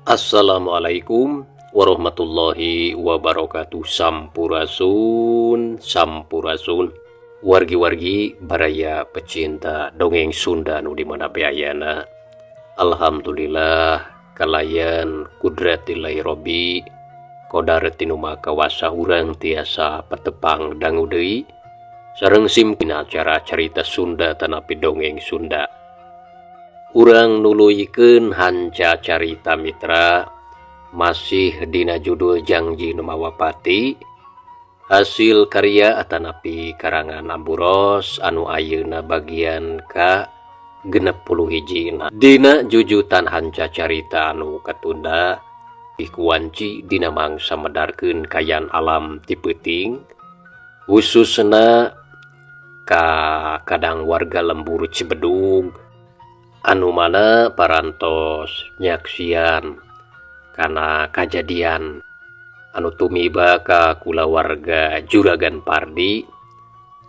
Assalamualaikum warahmatullahi wabarakatuh. Sampurasun, sampurasun, wargi-wargi baraya pecinta dongeng Sunda nu di mana bae ayana. Alhamdulillah, kalayan kudratillahi robbi qodar ti Nu Maha Kawasa, urang tiasa patepang dangu deui sareng sim dina acara Carita Sunda tanapi Dongeng Sunda. Urang nuluykeun hanca carita, mitra, masih dina judul Jangji Nu Mawa Pati, hasil karya atanapi karangan Amburos, anu ayeuna bagian ka 61. Dina jujutan hanca carita anu katunda, kuanci dina mangsa medarkeun kaayaan alam ti peuting, khususna ka kadang warga lembur Cibedug, anu mana parantos nyaksian kana kajadian anu tumiba ka kulawarga Juragan Pardi,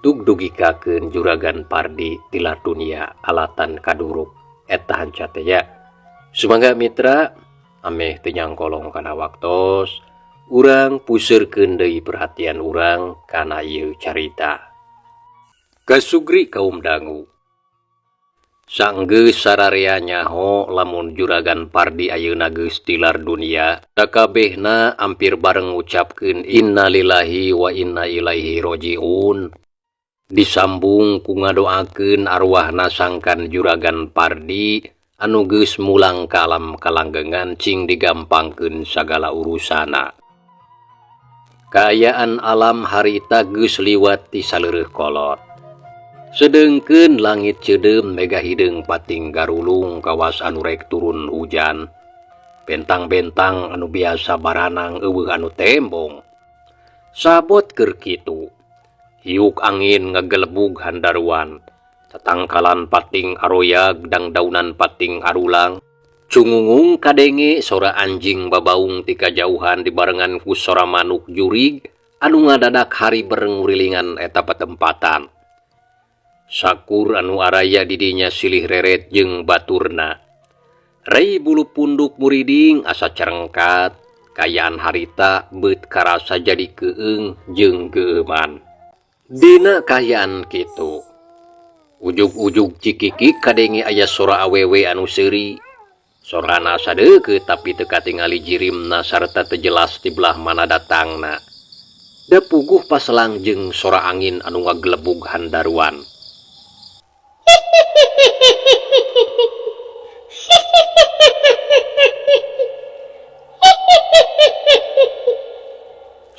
tug dugikakeun Juragan Pardi tilar dunia alatan kaduruk. Eta hanca teh ya. Sumangga, mitra, ameh teu nyangkolong kana waktos, urang puseurkeun deui perhatian urang kana ieu carita. Kasugri kaum dangu, sanggeus sararea nyaho lamun Juragan Pardi ayeuna geus tilar dunia, sakabehna ampir bareng ngucapkeun innalillahi wa inna ilaihi rojiun, disambung ku ngadoakeun arwahna sangkan Juragan Pardi anu geus mulang ka alam kalanggengan cing digampangkeun sagala urusana. Kaayaan alam harita geus liwat ti saleureut kolot. Sedengkeun langit ceudeum mega hideung pating garulung kawas anu rek turun hujan. Bentang-bentang anu biasa baranang euweuh anu tembong. Sabot keur kitu, hiuk angin ngagelebug handaruan. Tatangkalan pating aroyag, dangdaunan pating arulang. Cungungung kadenge sora anjing babaung ti kajauhan dibarengan ku sora manuk jurig anu ngadadak haribereng ngurilingan eta patempatan. Sakur anu araya didinya silih reret jeung baturna. Rei bulu punduk muriding asa carengkat, kaayaan harita beut karasa jadi keung jeung geueuman. Dina kaayaan kitu, ujug-ujug cikikik kadenge aya sora awewe anu seuri. Sorana asa deukeut tapi teu katingali jirimna sarta teu jelas ti belah mana datangna. Da puguh paselang jeung sora angin anu ngagelebug handaruan.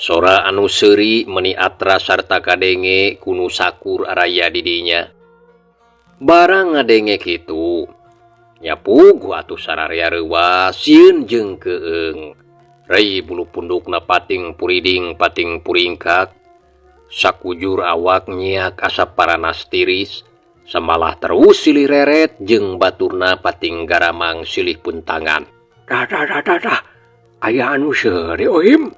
Sora anu seuri meuni atra sarta kadenge ku nu sakur araya di dinya. Barang ngadenge kitu, nya puguh atuh sararea reuwas sieun jeung keung. Rei bulu pundukna pating puriding pating puringkak. Sakujur awak nyiak asa paranas tiris, samalah terus silih reret jeung baturna pating garamang silih puntangan. Tah, tah, tah, tah, tah. Aya anu seuri, Ohim.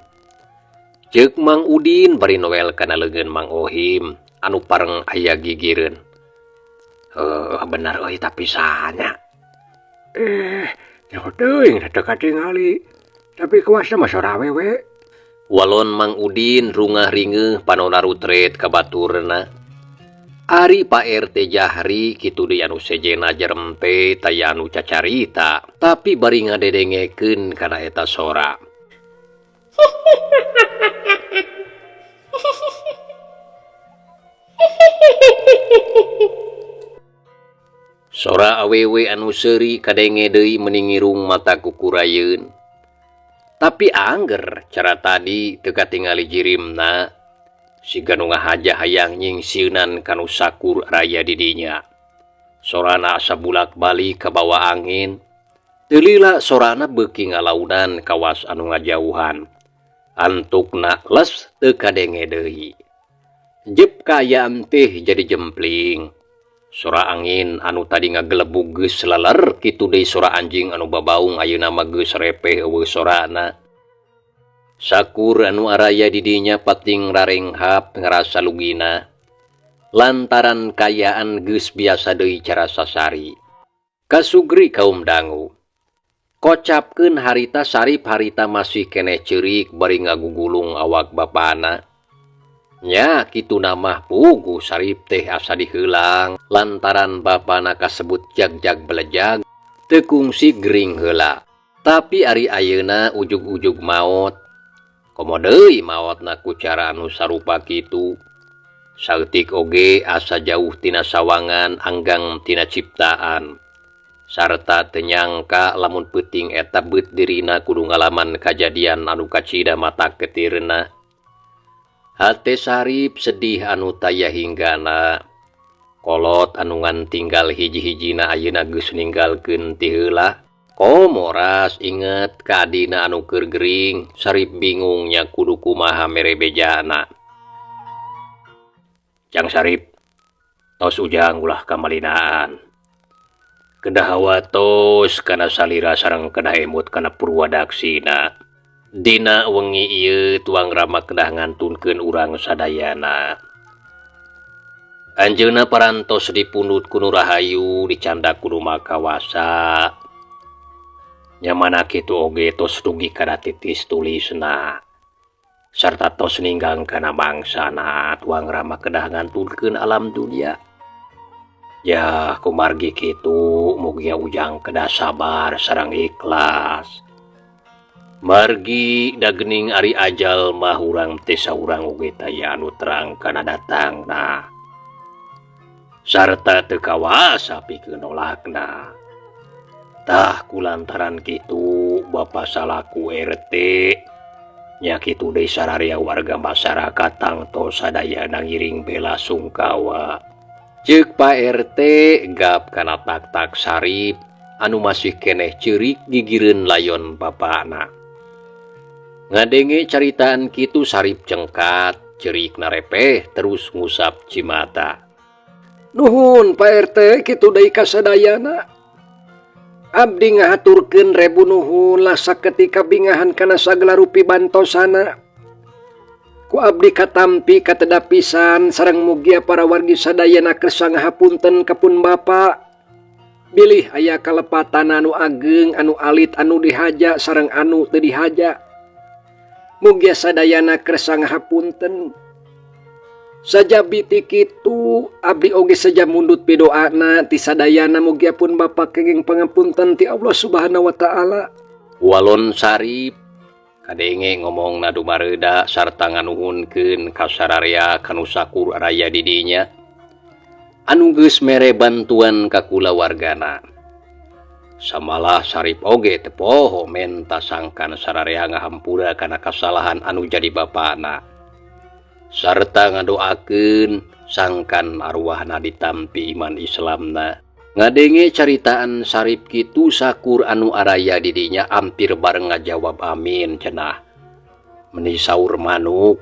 Ceuk Mang Udin bari noel kana leungeun Mang Ohim anu pareng aya gigireun. Heuh, bener euy, tapi sanya. Eh, nyaho teuing teu katingali. Tapi kuasna mah sora awewe. Walon Mang Udin rungah ringeuh panona rutret ka baturna. Ari Pak RT Jahri kitu deui anu sejenna jerempe taya anu cacarita, tapi bari ngadedengekeun kana eta sora. Sora awewe anu seuri kadenge deui meuni ngirung mata kukurayeun. Tapi angger cara tadi teu katingali jirimna, siga nu ngahaja hayang nyingsieunan ka nu sakur raya di dinya. Sorana asa bulak-balik kabawa angin. Teu lila sorana beuki ngalaunan kawas anu ngajauhan. Antukna les teu kadenge deui. Jep kaayaan teh jadi jempling. Sora angin anu tadi ngagelebug geus leler, kitu deui sora anjing anu babaung ayeuna mah geus repeh euweuh sorana. Sakur anu araya di dinya pating rarenghap ngarasa lugina lantaran kaayaan geus biasa deui cara sasari. Kasugri kaum dangu. Kocapkeun harita Sarip harita masih keneh ceurik bari ngagugulung awak bapana. Nya kituna mah puguh Sarip teh asa diheulang lantaran bapana kasebut jagjag belejag teu kungsi gering heula. Tapi ari ayeuna ujug-ujug maot. Komo deui maotna ku cara anu sarupa kitu. Saeutik oge asa jauh tina sawangan anggang tina ciptaan. Sarta teu nyangka lamun peuting eta beut dirina kudu ngalaman kajadian anu kacida mata ketirna. Hate Sarip sedih anu taya hinggana. Kolot anu ngan tinggal hiji-hijina ayeuna geus ninggalkeun ti heula. Komo ras inget ka adina anu keur gering, Sarip bingung nya kudu kumaha mere bejana. Jang Sarip, tos ujang ulah kamalinaan. Kedah hawatos kana salira sareng kedah emut kana purwadaksina. Dina wengi ieu tuang Rama kedah ngantunkeun urang sadayana. Anjeunna parantos dipundhut ku nu rahayu dicandak ku nu makawasa. Nyamana kitu oge tos dugi kana titis tulisna. Sarta tos ninggang kana mangsana tuang Rama kedah ngantunkeun alam dunia. Yah kumargi kitu mugia ujang kedah sabar sareng ikhlas. Margi da geuning ari ajal mah urang teh saurang oge taya anu terang kana datangna. Sarta teu kawasa pikeun nolakna. Tah kulantaran kitu Bapa salaku RT nya kitu deui sararea warga masyarakat tangtos sadayana ngiring bela sungkawa. Ceuk Pak RT gap kana tak-tak Sarip anu masih keneh ceurik gigireun layon bapana. Ngadenge caritaan kitu Sarip cengkat, ceurikna repeh terus ngusap cimata. Nuhun Pak RT kitu deui ka sadayana. Abdi ngahaturkeun rebu nuhun lah saketika bingahan kana sagala rupi bantosana. Ku abdi katampi kateda pisan sareng mugia para wargi sadayana kersa ngahapunten ka pun bapa. Bilih aya kalepatan anu ageng anu alit anu dihaja sareng anu teu dihaja. Mugia sadayana kersa ngahapunten. Sajabi ti kitu abdi oge saja mundut pidoana ti sadayana mugia pun bapa kenging pangapunten ti Allah Subhanahu wa taala. Walon Sarip kadenge ngomongna dumareuda sarta nganuhunkeun ka sararea kanu sakur araya di dinya anu geus mere bantuan ka kulawargana. Samalah Sarip oge teu poho menta sangkan sararea ngahampura kana kasalahan anu jadi bapana. Sarta ngadoakeun sangkan arwahna ditampi iman Islamna. Ngadenge caritaan Sarip kitu sakur anu araya di dinya ampir bareng ngajawab amin cenah. Meni saur manuk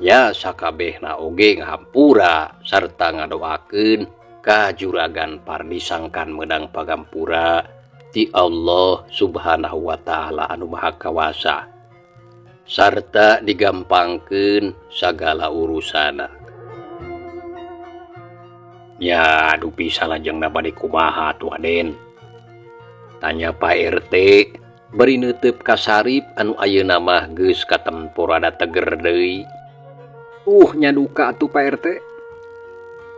nya sakabehna oge ngahampura sarta ngadoakeun ka Juragan Pardi sangkan meunang pagampura ti Allah Subhanahu wa taala anu Maha Kawasa. Sarta digampangkeun sagala urusana. Nya dupi salajengna bade kumaha atuh Aden? Tanya Pak RT bari neuteup ka Sarip anu ayeuna mah geus katempo rada teger deui. Nya duka atuh Pak RT.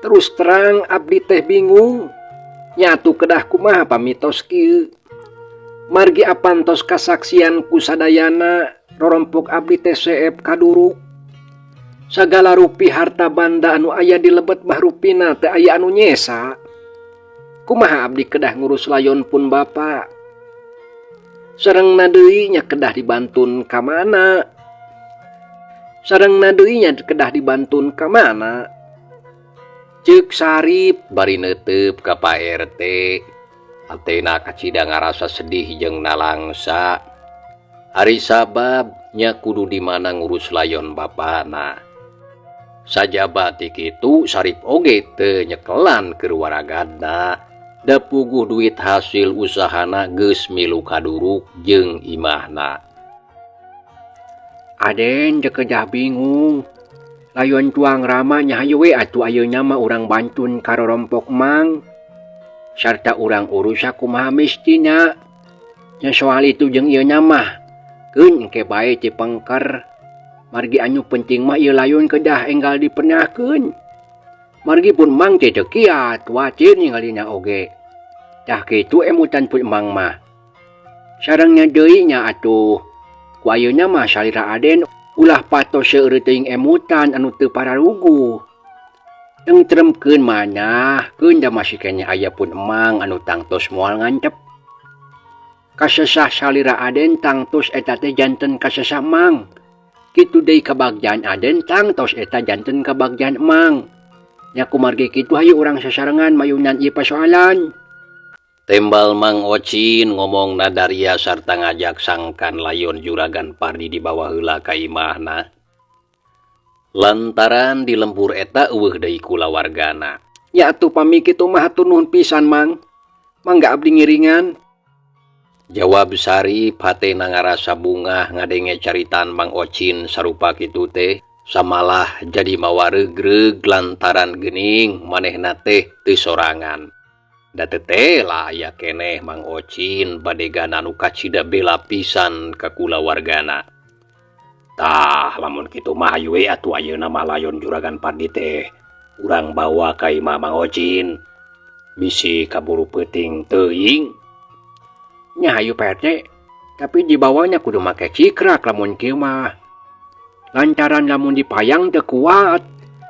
Terus terang abdi teh bingung. Nya atuh kedah kumaha pamitos kieu. Margi apan tos kasaksian ku sadayana rorompok abdi teh seep kaduruk. Sagala rupi harta banda anu aya di lebet mah rupina teu aya anu nyesa. Kumaha abdi kedah ngurus layon pun bapa. Sarengna deui nya kedah dibantun ka mana? Sarengna deui nya kedah dibantun ka mana? Ceuk Sarip bari neuteup ka Pak RT. Hatena kacida ngarasa sedih jeung nalangsa. Ari sabab nya kudu di mana ngurus layon bapana. Sajaba ti kitu Sarip oge teu nyekelan keur waragadna. Da puguh duit hasil usahana geus milu kaduruk jeung imahna. Aden teu kedah bingung. Layon tuang Rama nya hayu we atuh ayeuna mah urang bantun ka rorompok mang. Sarta urang urus sakumaha mistina. Nya soal itu jeung ieu nya mah keun engke bae ti pengker. Margi anu penting mah ieu layon kedah enggal dipernahkeun. Margi pun Mang teh teu kiat, kuatir ningalina oge. Tah kitu emutan pun Mang mah. Sareng nya deui nya atuh. Ku ayeuna mah salira Aden ulah patos seueur teuing emutan anu teu pararuguh. Tengtremkeun manah, keun da masih keneh aya pun Emang anu tangtos moal ngancep. Kasesah salira Aden tangtos eta teh janten kasesah Emang. Kitu deui kabagjaan Aden tangtos eta janten kabagjaan Emang. Nya kumargi kitu hayu urang sasarengan mayunan ieu pasoalan. Tembal Mang Ocin ngomong nadaria sarta ngajak sangkan layon Juragan Pardi dibawa heula ka imahna. Lantaran di lembur eta eueuh deui kulawargana. Nya atuh pami kitu mah hatur nuhun pisan Mang. Mangga abdi ngiringan. Jawab Sarip hatena ngarasa bungah ngadenge caritaan Mang Ocin sarupa kitu teh samalah jadi mawa regreg lantaran geuning manehna teh teu sorangan. Da teu tela aya keneh Mang Ocin badegana anu kacida bela pisan ka kulawargana. Tah lamun kitu mah hayu we atuh ayeuna mah layon Juragan Pardi teh urang bawa ka imah Mang Ocin. Bisi kaburu peuting teuing. Nya hayu Pak RT, tapi dibawanya kudu make cikrak lamun kieu mah. Lantaran lamun dipayang teu kuat,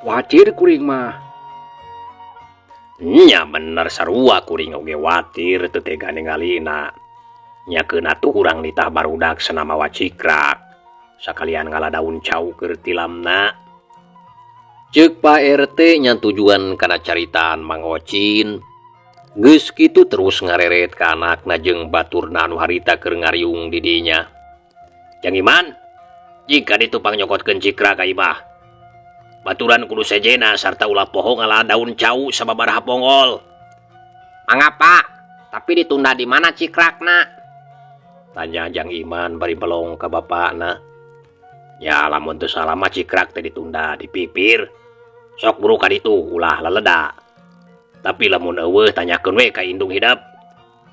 kuatir kuring mah. Nya bener sarua kuring oge watir teu tega ningalina. Nya keun atuh urang nitah barudak cenah mawa cikrak. Sakalian ngala daun cau keur tilamna. Ceuk Pak RT nya tujuan kana caritaan Mang Ocin. Geus kitu terus ngareret ka anakna jeung baturna anu harita keur ngariung di dinya. Jang Iman, jika ditu pangnyokotkeun cikra ka imah. Baturan kudu sejena sarta ulah poho ngala daun cau sababaraha ponggol. Mangga Pak, tapi ditunda di mana cikrakna? Tanya Jang Iman bari melong ka bapakna. Ya lamun teu salah mah cikrak teh ditunda di pipir. Sok buru ka ditu ulah leleda. Tapi lamun eueuh tanyakeun we ka indung hidep.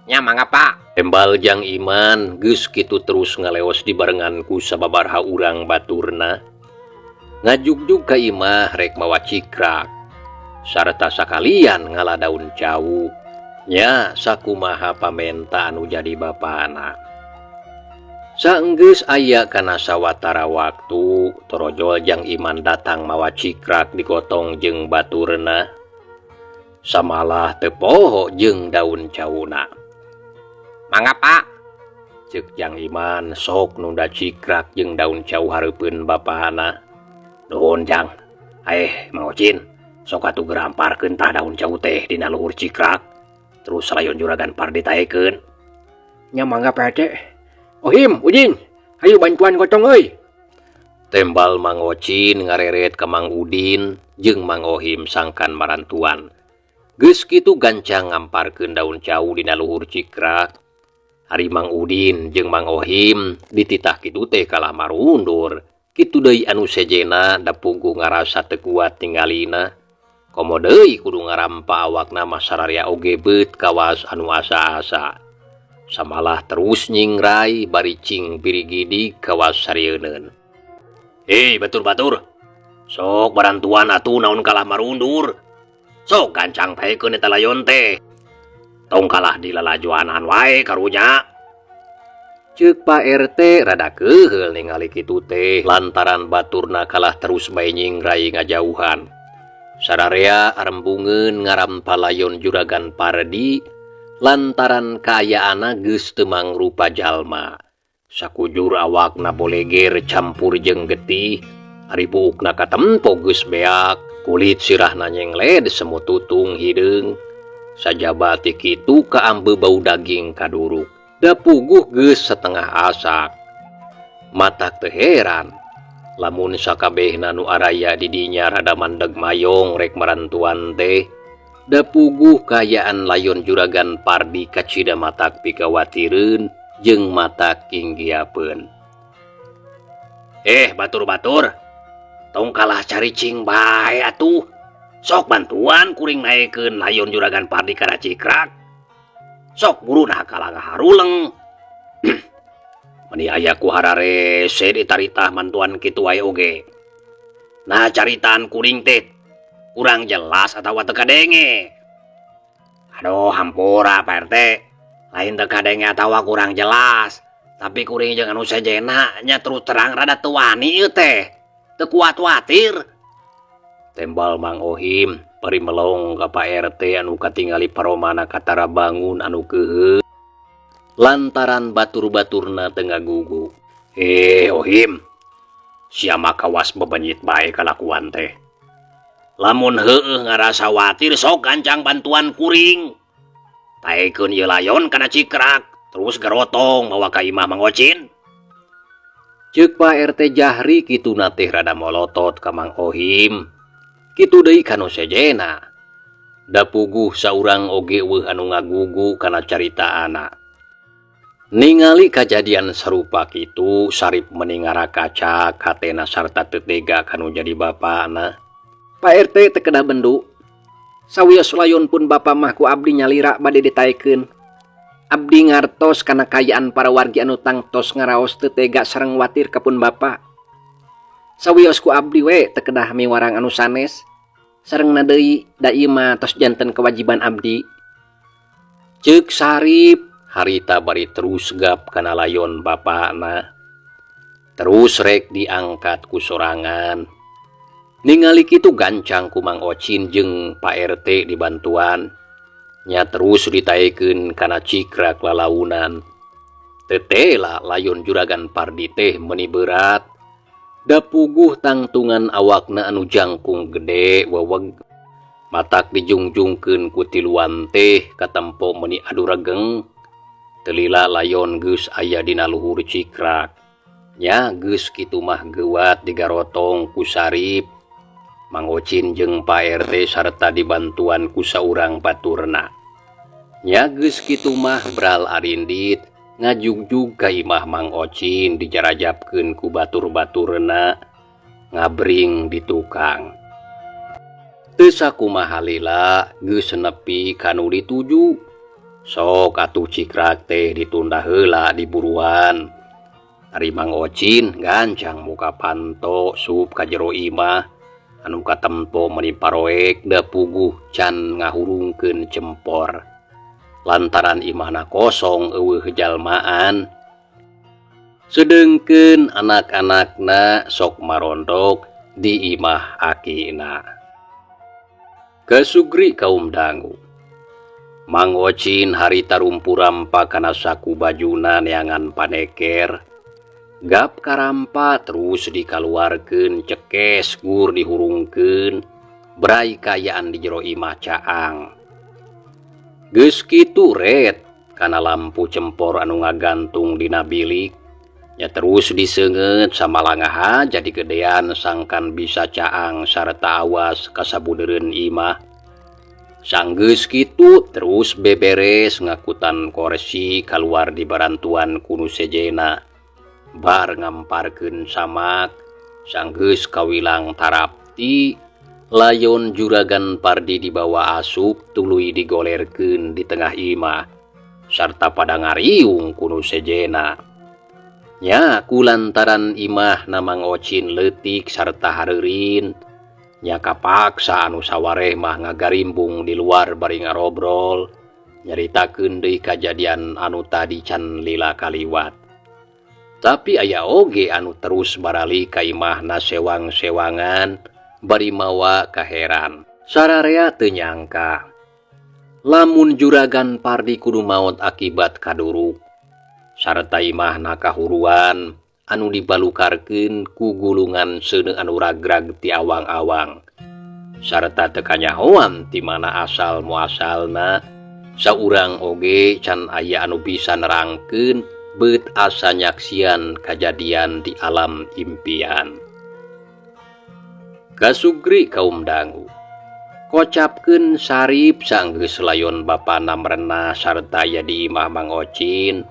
Nya mangga Pak. Tembal Jang Iman geus kitu terus ngaleos dibarengan ku sababaraha urang baturna. Ngajugjug ka imah rek mawa cikrak. Sarta sakalian ngala daun cau. Nya sakumaha pamenta anu jadi bapana. Saenggeus aya kana sawatara waktu, torojol Jang Iman datang mawa cikrak digotong jeung baturna. Samalah teu poho jeung daun cauna. Mangga Pak. Ceuk Jang Iman sok nunda cikrak jeung daun cau hareupeun bapana. Nuhun Jang. Mang Ocin, sok atuh geramparkeun tah daun cau teh dina luhur cikrak. Terus layon Juragan Pardi taekeun. Nya mangga Pak RT. Ohim, Udin, hayu bantuan gotong euy. Tembal Mang Ocin ngareret ka Mang Udin jeung Mang Ohim sangkan marantuan. Geus kitu gancang ngamparkeun daun cau dina luhur cikrak. Ari Mang Udin jeung Mang Ohim dititah kitu teh kalah marundur. Kitu deui anu sejena da puguh ngarasa teu kuat ningalina. Komo deui kudu ngarampa awakna mah sararea oge beut kawas anu asa-asa. Samalah terus nyingrai bari cing birigidig kawas sarieun. Hei batur-batur, sok barantuan atuh naon kalah marundur. Sok gancang paekeun eta layon teh. Tong kalah dilalajoanan wae karunya. Ceuk Pak RT rada keuheul ningali kitu teh lantaran baturna kalah terus bae nyingrai ngajauhan. Sararea arembungeun ngarampa layon Juragan Pardi lantaran kaayaanna geus teu mangrupa jalma. Sakujur awakna boleger campur jeung getih, ari buukna katempo geus beak, kulit sirahna nyengled semut tutung hideung. Sajaba ti kitu kaambe bau daging kaduruk. Da puguh geus setengah asak. Matak teu heran lamun sakabehna nu araya di dinya rada mandeg mayong rek marantuan teh. Da puguh kaayaan layon Juragan Pardi kacida matak pikawatireun jeung matak inggiapeun. Batur-batur, tong kalah caricing bae atuh. Sok bantuan kuring naekeun layon Juragan Pardi kana cikrak. Sok buru nah kalah ngaharuleng. Meni aya ku hararese ditarita mantuan kitu wae oge. Nah caritaan kuring teh kurang jelas atawa teu kadenge. Aduh hampura Pak RT, lain teu kadenge atawa kurang jelas, tapi kuring jeung anu sejenna nya terus terang rada teu wani ieu teh. Teu kuat watir. Tembal Mang Ohim bari melong ka Pak RT anu katingali paromana katara bangun anu keuheul lantaran batur-baturna teu ngagugu. Eh Ohim, sia mah kawas bebenyit bae kalakuan teh. Lamun heueuh ngarasa watir sok gancang bantuan kuring. Taekeun ieu layon kana cikrak, terus garotong mawa ka imah Mang Ocin. Ceuk Pak RT Jahri kituna teh rada molotot ka Mang Ohim. Kitu deui ka nu sejenna. Da puguh saurang oge euweuh anu ngagugu kana caritaanna. Ningali kajadian sarupa kitu Sarip meuni ngarakacak hatena sarta teu tega kanu jadi bapana. Pak RT teu kedah bendu. Sawios layon pun bapa mah ku abdi nyalira bade ditaekeun. Abdi ngartos kana kaayaan para wargi anu tangtos ngaraos teu tega sareng watir ka pun bapa. Sawios ku abdi we teu kedah miwarang anu sanes. Sarengna deui da ieu mah tos janten kewajiban abdi. Ceuk Sarip harita bari terus gap kana layon bapana. Terus rek diangkat ku sorangan. Ningali kitu gancang ku Mang Ocin jeung Pak RT dibantuan. Nya terus ditaekeun kana cikrak lalaunan. Teu tela layon Juragan Pardi teh meuni berat. Da puguh tangtungan awakna anu jangkung gede weweg. Matak dijungjungkeun ku tiluan teh katempo meuni adu regeng. Teu lila layon geus aya dina luhur cikrak. Nya geus kitu mah geuwat digarotong ku Sarip. Mang Ocin jeung Pak RT sarta dibantuan ku saurang baturna. Nya geus kitu mah bral arindit ngajugjug ka imah Mang Ocin dijarajapkeun ku batur-baturna ngabring di tukang. Teu sakumaha lila geus nepi ka nu dituju. Sok atuh cikrak teh ditunda heula diburuan. Ari Mang Ocin gancang muka panto sup ka jero imah anu katempo meuni paroek da puguh can ngahurungkeun cempor. Lantaran imahna kosong euweuh jalmaan. Sedengkeun anak-anakna sok marondok di imah akina. Kasugri kaum dangu. Mang Ocin harita rumpu-rampa kana saku bajuna neangan paneker. Gap karampa terus dikaluarkeun cekes gur dihurungkeun brai kaayaan di jero imah caang. Geus kitu ret kana lampu cempor anu ngagantung dina bilik. Nya terus diseungeut samalangaha jadi gedean sangkan bisa caang sarta awas kasabudeureun imah. Sanggeus kitu terus beberes ngakutan korsi kaluar di barantuan ku nu sejenna. Bar ngamparkeun samak sanggeus kawilang tarapti layon Juragan Pardi dibawa asup tuluy digolerkeun di tengah imah sarta pada ngariung ku nu sejenna. Nya kulantaran imah na Mang Ocin leutik sarta hareurin nya kapaksa anu sawareh mah ngagarimbung di luar bari ngarobrol nyaritakeun deui kajadian anu tadi can lila kaliwat. Tapi aya oge anu terus barali ka imahna sewang-sewangan bari mawa kaheran. Sararea teu nyangka lamun Juragan Pardi kudu maot akibat kaduruk sarta imahna kahuruan anu dibalukarkeun ku gulungan seuneu anu ragrag ti awang-awang sarta teu kanyahoan ti mana asal muasalna. Saurang oge can aya anu bisa nerangkeun beut asa nyaksian kajadian di alam impian. Kasugri kaum dangu. Kocapkeun Sarip sanggeus layon bapana merenah sarta aya di imah Mang Ocin.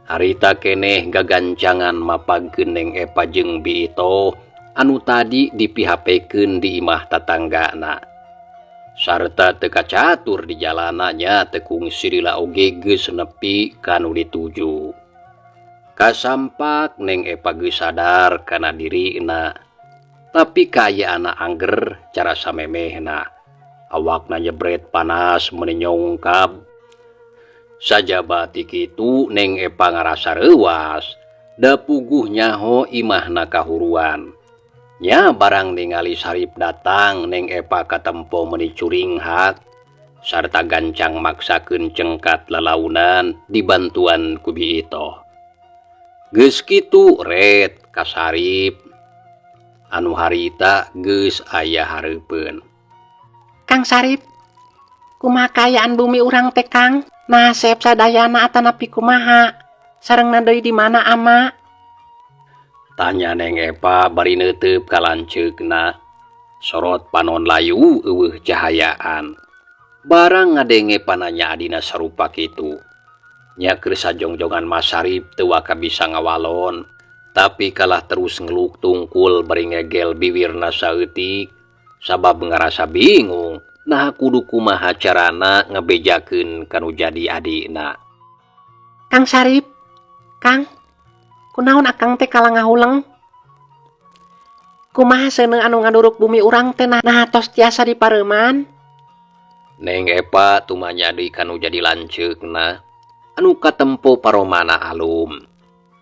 Harita keneh gagancangan mapagkeun Neng Epa jeung Bi Ito anu tadi dipihapekeun di imah tatanggana. Sarta teu kacatur di jalananya teu kungsi lila oge geus nepi ka nu dituju. Kasampak Neng Epa geus sadar kana dirina, tapi kaayaanna angger cara samemehna. Awakna nyebret panas meuni nyongkab. Sajaba ti kitu Neng Epa ngarasa reuwas, da puguh nyaho imahna kahuruan. Nya barang ningali Sarip datang Neng Epa katempo meuni curinghak sarta gancang maksakeun cengkat lalaunan dibantuan ku Bi Itoh. Geus kitu ret ka Sarip anu harita geus aya hareupeun. Kang Sarip, kumaha kaayaan bumi urang teh, Kang? Nasep sadayana atanapi kumaha? Sarengna deui di mana ama? Tanya Neng Epa bari neuteup ka lanceukna. Sorot panon layu euweuh cahayaan. Barang ngadenge pananya adina sarupa kitu. Nya keur sajongjongan mah Sarip teu waka bisa ngawalon, tapi kalah terus ngeluk tungkul bari ngegel biwirna saeutik sabab ngarasa bingung naha kudu kumaha carana ngabejakeun ka nu jadi adina. Kang Sarip, Kang, kunaon akang teh kalah ngahuleng? Kumaha seuneu anu ngaduruk bumi urang teh, naha tos tiasa dipareuman? Neng Epa tumanya deui ka nu jadi lanceukna anu katempo paromana alum.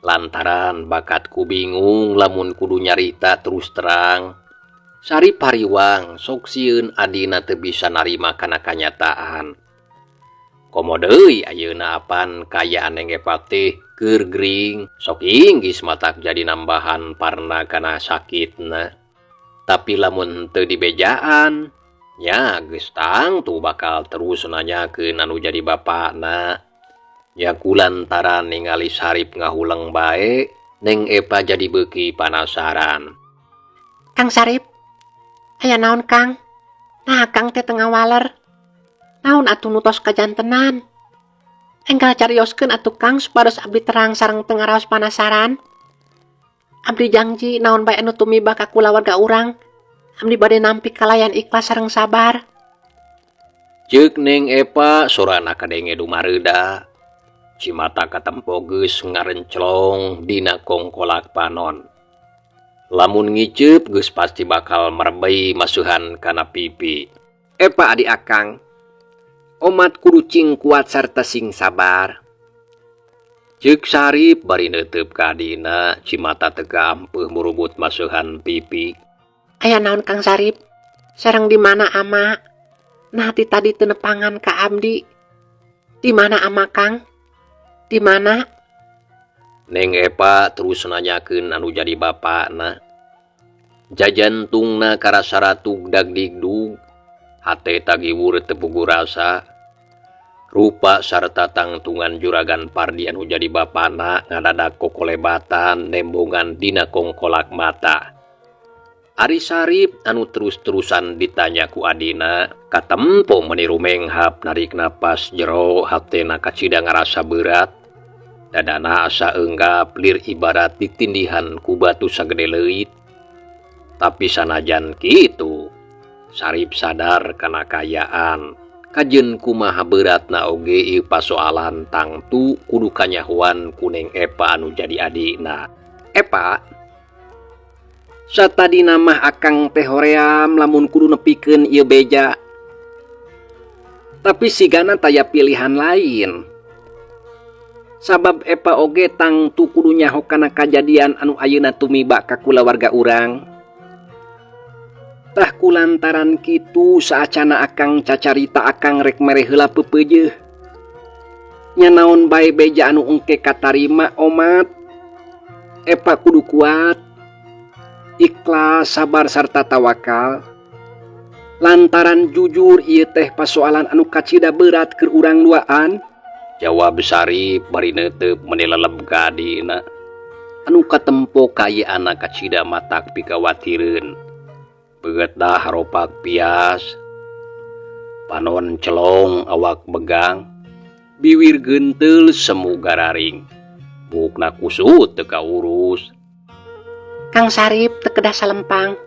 Lantaran bakat ku bingung lamun kudu nyarita terus terang. Sarip hariwang sok sieun adina teu bisa narima kana kanyataan. Komo deui ayeuna apan kaayaan Neng Epa teh keur gering, sok inggis matak jadi nambahan parna kana sakitna. Tapi lamun teu dibejaan, nya geus tangtu bakal terus nanyakeun anu jadi bapana. Nya kulantaran ningali Sarip ngahuleng bae, Neng Epa jadi beuki panasaran. Kang Sarip, aya naon, Kang? Nah, Kang teh teu ngawaler. Naon atuh nu tos kajantenan? Enggal carioskeun atuh, Kang, supados abdi terang sareng teu ngaraos panasaran. Abdi jangji naon bae anu tumiba ka kulawarga urang, abdi bade nampi kalayan ikhlas sareng sabar. Ceuk Neng Epa sorana kadenge dumareuda. Cimata katempo geus ngarenclong dina kongkolak panon. Lamun ngiceup geus pasti bakal merebey masuhan kana pipi. Epa adi akang, omat kudu cing kuat sarta sing sabar. Ceuk Sarip bari neuteup ka adina, cimata teu kaampeuh murubut masuhan pipi. Aya naon, Kang Sarip? Sareng di mana ama? Nah, ti tadi teu nepangan ka abdi. Di mana ama, Kang? Di mana? Neng Epa terus nanyakeun anu jadi bapana. Jajantungna karasa ratug dagdigdug, hate tagiwur teu puguh rasa. Rupa sarta tangtungan Juragan Pardi anu jadi bapana ngadadak kokolebatan nembongan dina kongkolak mata. Ari Sarip anu terus-terusan ditanya ku adina, katempo meuni rumenghap narik napas jero, hatena kacida ngarasa berat. Dadana asa enggap lir ibarat ditindihan ku batu sagede leuit. Tapi sanajan kitu, Sarip sadar kana kaayaan. Kajeun kumaha beratna oge ieu pasoalan tangtu kudu kanyahoan ku Neng Epa anu jadi adina. Epa, satadina mah akang teh hoream lamun kudu nepikeun ieu beja. Tapi sigana taya pilihan lain. Sabab Epa oge tangtu kudu nyaho kana kajadian anu ayeuna tumiba ka kulawarga urang. Tah kulantaran kitu saacana akang cacarita akang rek mere heula peupeujeuh. Nya naon bae beja anu engke katarima omat. Epa kudu kuat, ikhlas, sabar sarta tawakal. Lantaran jujur ieu teh pasoalan anu kacida berat keur urang duaan. Jawab Sarip bari neuteup meuni leleb ka adina. Anu katempo kaayaanna kacida matak pikawatireun. Beungeut haropak pias, panon celong, awak begang, biwir geunteul semu gararing. Buukna kusut teu kaurus. Kang Sarip, teu kedah salempang.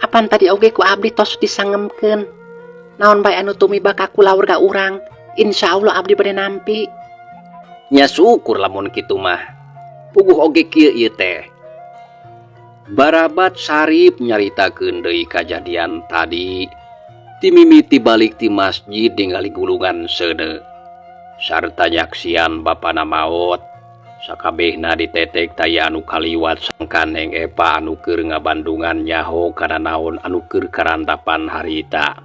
Apan tadi oge ku abdi tos disangemkeun. Naon bae anu tumiba ka kulawarga urang, insya Allah abdi bade nampi. Nya syukur lamun kitu mah. Puguh oge kieu ieu teh. Barabat Sarip nyaritakeun deui kajadian tadi ti mimiti balik ti masjid ningali gulungan seuneu sarta nyaksian bapana maot sakabehna ditetek taya anu kaliwat sangkan Neng Epa anu keur ngabandungan nyaho kana naon anu keur karandapan harita.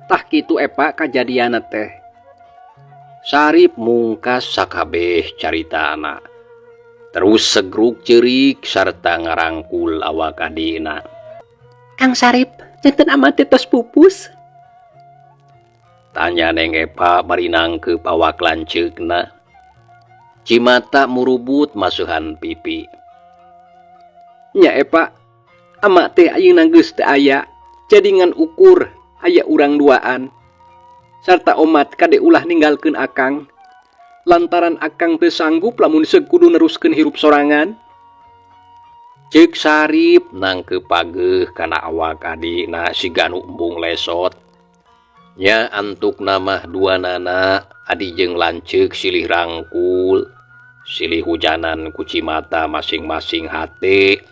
Tah kitu Epa kajadianna teh. Sarip mungkas sakabeh caritana. Terus segruk ceurik sarta ngarangkul awak adina. Kang Sarip, janten ama teh tos pupus? Tanya Neng Epa bari nangkeup awak lanceukna. Cimata murubut masuhan pipi. Nya Epa, ama teh ayeuna geus teu aya, jadi ngan ukur aya urang duaan. Sarta omat kade ulah ninggalkeun akang. Lantaran akang teu sanggup lamun seug kudu neruskeun hirup sorangan. Ceuk Sarip nangkeup pageuh kana awak adina siga nu embung lesot. Nya antukna mah duanana adi jeung lanceuk silih rangkul, silih hujanan ku cimata masing-masing hate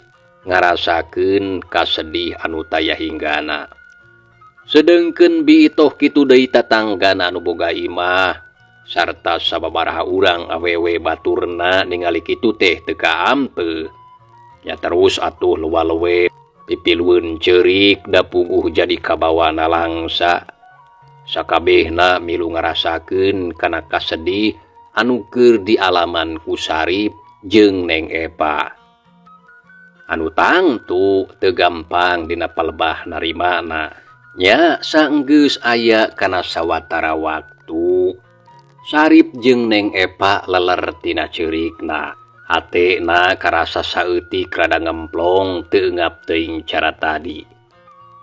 ngarasakeun kasedih anu taya hinggana. Sedengkeun Bi Itoh kitu deui tatanggana anu boga imah sarta sababaraha urang awewe baturna ningali kitu teh teu kaampeuh. Nya terus atuh luwa-lewe pipilueun ceurik da puguh jadi kabawa nalangsa. Sakabehna milu ngarasakeun kana kasedih anu keur dialaman ku Sarip jeung Neng Epa. Anu tangtu teu gampang dina palebah narimana. Nya saenggeus aya kana sawatara waktu Sarip jeung Neng Epa leler tina ceurikna. Hatena karasa saeutik rada ngemplong teu eungap teuing cara tadi.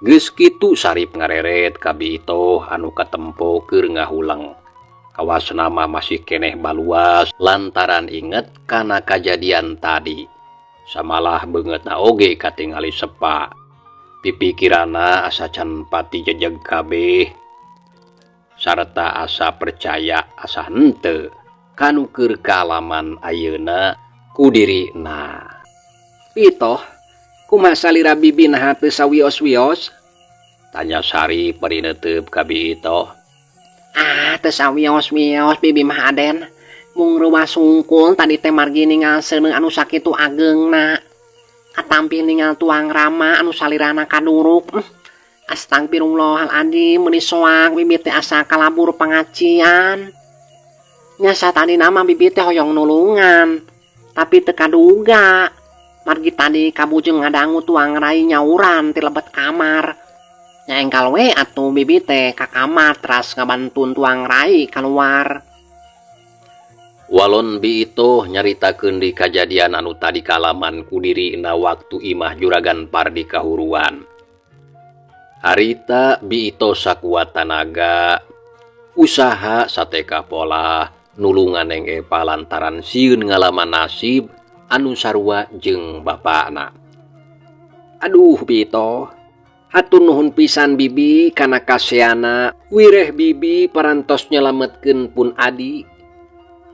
Geus kitu Sarip ngareret ka Bi Itoh anu katempo keur ngahuleng. Kawasna mah masih keneh baluas lantaran inget kana kajadian tadi. Samalah beungeutna oge katingali sepa. Pipikiranna asa can pati jejeg kabeh sarta asa percaya asa henteu kanu keur kaalaman ayeuna ku dirina. Bi Itoh, kumaha salira bibi naha teu sawios-wios? Tanya Sarip bari neuteup ka Bi Itoh. Ah, teu sawios-wios bibi mah Aden. Mung reuwas sungkul tadi teh margi ningal seuneu anu sakitu ageungna. Katampi ningal tuang rama anu salirana kaduruk. Astagfirullahaladzim, meuni soak bibi teh asa kalabur pangacian. Nya satadina mah bibi teh hoyong nulungan, tapi teu kaduga. Margi tadi kabujeng ngadangu tuang rai nyauran ti lebet kamar. Nya enggal we atuh bibi teh ka kamar teras ngabantun tuang rai kaluar. Walon Bi Itoh nyaritakeun di kajadian anu tadi kaalaman ku dirina waktu imah Juragan Pardi kahuruan. Harita Bi Itoh sakuat tanaga usaha sateka pola nulungan Neng Epa lantaran sieun ngalaman nasib anu sarua jeung bapana. Aduh Bi Itoh, hatur nuhun pisan bibi kana kaseana wireh bibi parantos nyelametkeun pun adi.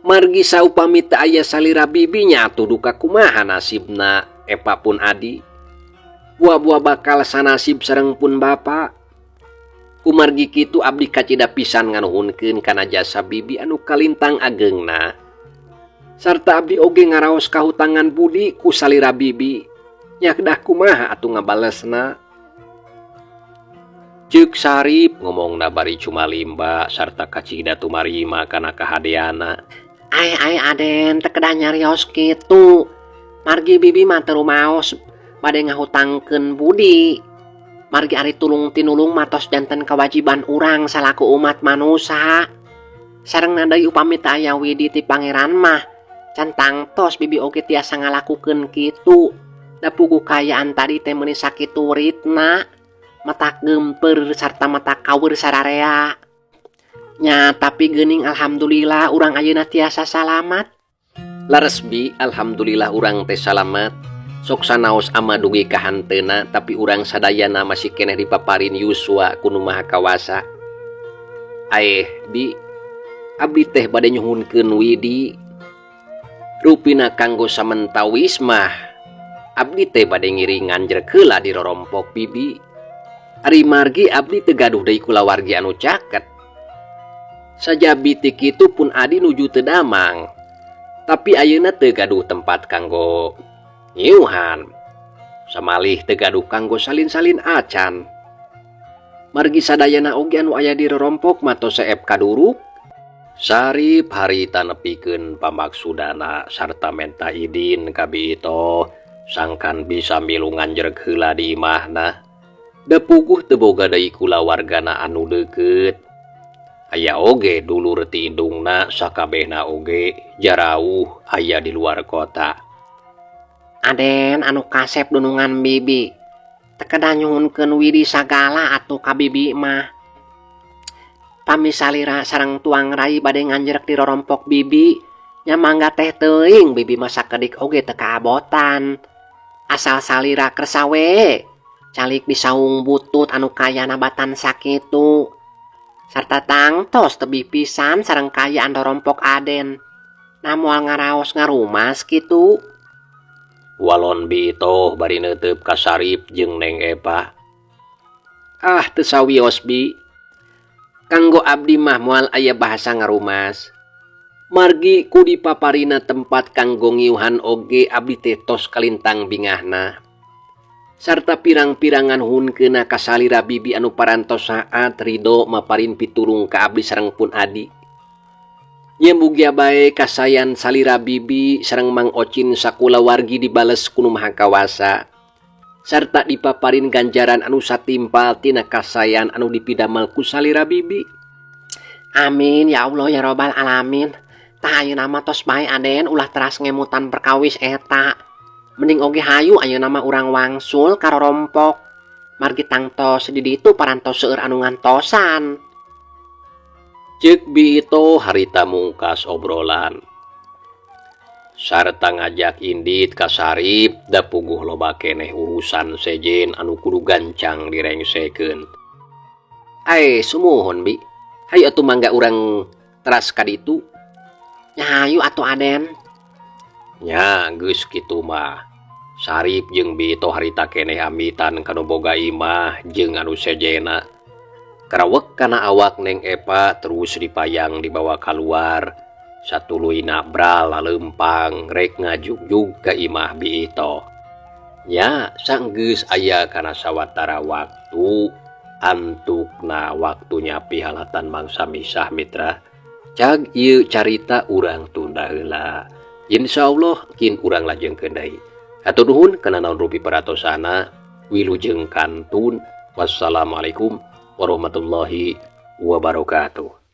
Margi saupami teu aya salira bibinya atuh duka kumaha nasibna Epa pun adi. Buah-buah bakal sanasib sareng pun bapa. Kumargi kitu abdi kacida pisan nganuhunkeun kana jasa bibi anu kalintang ageungna. Sarta abdi oge ngaraos kahutangan budi ku salira bibi. Nya kedah kumaha atuh ngabalesna. Ceuk Sarip ngomongna bari cumalimba sarta kacida tumarima kana kahadeana. Ai ai Aden teu kedah nyarios kitu. Margi bibi mah teu rumaos bade ngahutangkeun budi. Margi ari tulung tinulung mah tos janten kewajiban urang salaku umat manusa. Sareng deui upami teu aya widi ti pangeran mah can tangtos bibi oge tiasa ngalakukeun kitu. Da puguh kaayaan tadi teh meuni sakitu ritna, matak geumpeur sarta matak kaweur sararea. Nya tapi geuning alhamdulillah urang ayeuna tiasa salamat. Leres Bi, alhamdulillah urang teh salamat. Sok sanaos ama dugi ka hanteuna tapi urang sadayana masih keneh dipaparin yuswa ku Nu Maha Kawasa. Aeh Bi, abdi teh bade nyuhunkeun widi. Rupina kanggo samentawis mah abdi teh bade ngiring nganjrek heula di rorompok bibi. Ari margi abdi teu gaduh deui kulawargi anu caket. Sajabi ti kitu pun adi nuju teu damang. Tapi ayeuna teu gaduh tempat kanggo ngiuhan. Samalih teu gaduh kanggo salin-salin acan. Margi sadayana oge anu aya di rorompok mah tos seep kaduruk. Sarip harita nepikeun pamaksudana sarta menta idin ka Bi Itoh sangkan bisa milu nganjrek heula di imahna. Da puguh teu boga deui kulawargana anu deukeut. Aya oge dulur ti indungna sakabehna oge jarauh aya di luar kota. Aden anu kasep dunungan bibi. Teu kedah nyuhunkeun widi sagala atuh ka bibi mah. Pami salira sareng tuang rai bade nganjrek di rorompok bibi, nya mangga teh teuing bibi mah sakedik oge teu kaabotan. Asal salira kersa we, calik di saung butut anu kayana batan sakitu. Sarta tangtos tebih pisan sareng kaayaan rorompok Aden. Nah moal ngaraos ngarumas kitu. Walon Bi Itoh bari neuteup ka Sarip jeung Neng Epah. Ah teu sawios bi. Kanggo abdi mah moal aya bahasa ngarumas. Margi ku dipaparina tempat kanggo ngiuhan oge abdi teh tos kalintang bingahna. Sarta pirang-pirangan hunkeuna ka salira bibi anu parantos saat ridho maparin pitulung ka abdi sareng pun adi. Nya mugia bae kasayan salira bibi sareng Mang Ocin sakulawargi dibales ku Nu Maha Kawasa. Sarta dipaparin ganjaran anu satimpal tina kasayan anu dipidamel ku salira bibi. Amin ya Allah ya robbal alamin. Tah ayeuna mah tos bae Aden ulah teras ngemutan perkawis eta. Mending oge hayu ayeuna mah urang wangsul ka rorompok. Margi tangtos di ditu parantos seueur anu ngantosan. Ceuk Bi Itoh harita mungkas obrolan. Sarta ngajak indit ka Sarip da puguh loba keneh urusan sejen anu kudu gancang direngsekeun. Ae sumuhun bi. Hayu atuh mangga urang teras ka ditu. Nya hayu atuh Aden. Nya geus kitu mah. Sarip jeung Bi Itoh harita keneh amitan ka nu boga imah jeung anu sejena. Karawek kana awak Neng Epa terus dipayang dibawa kaluar. Satuluyna bral laleumpang rek ngajugjug ka imah Bi Itoh. Nya sanggeus aya kana sawatara waktu antukna waktunya pihalatan mangsa misah mitra. Cag ieu carita urang tunda heula. Insyaallah kin urang lajengkeun deui. Hatur nuhun kana naon rupi peratosana. Wilujeng kantun. Wassalamualaikum warahmatullahi wabarakatuh.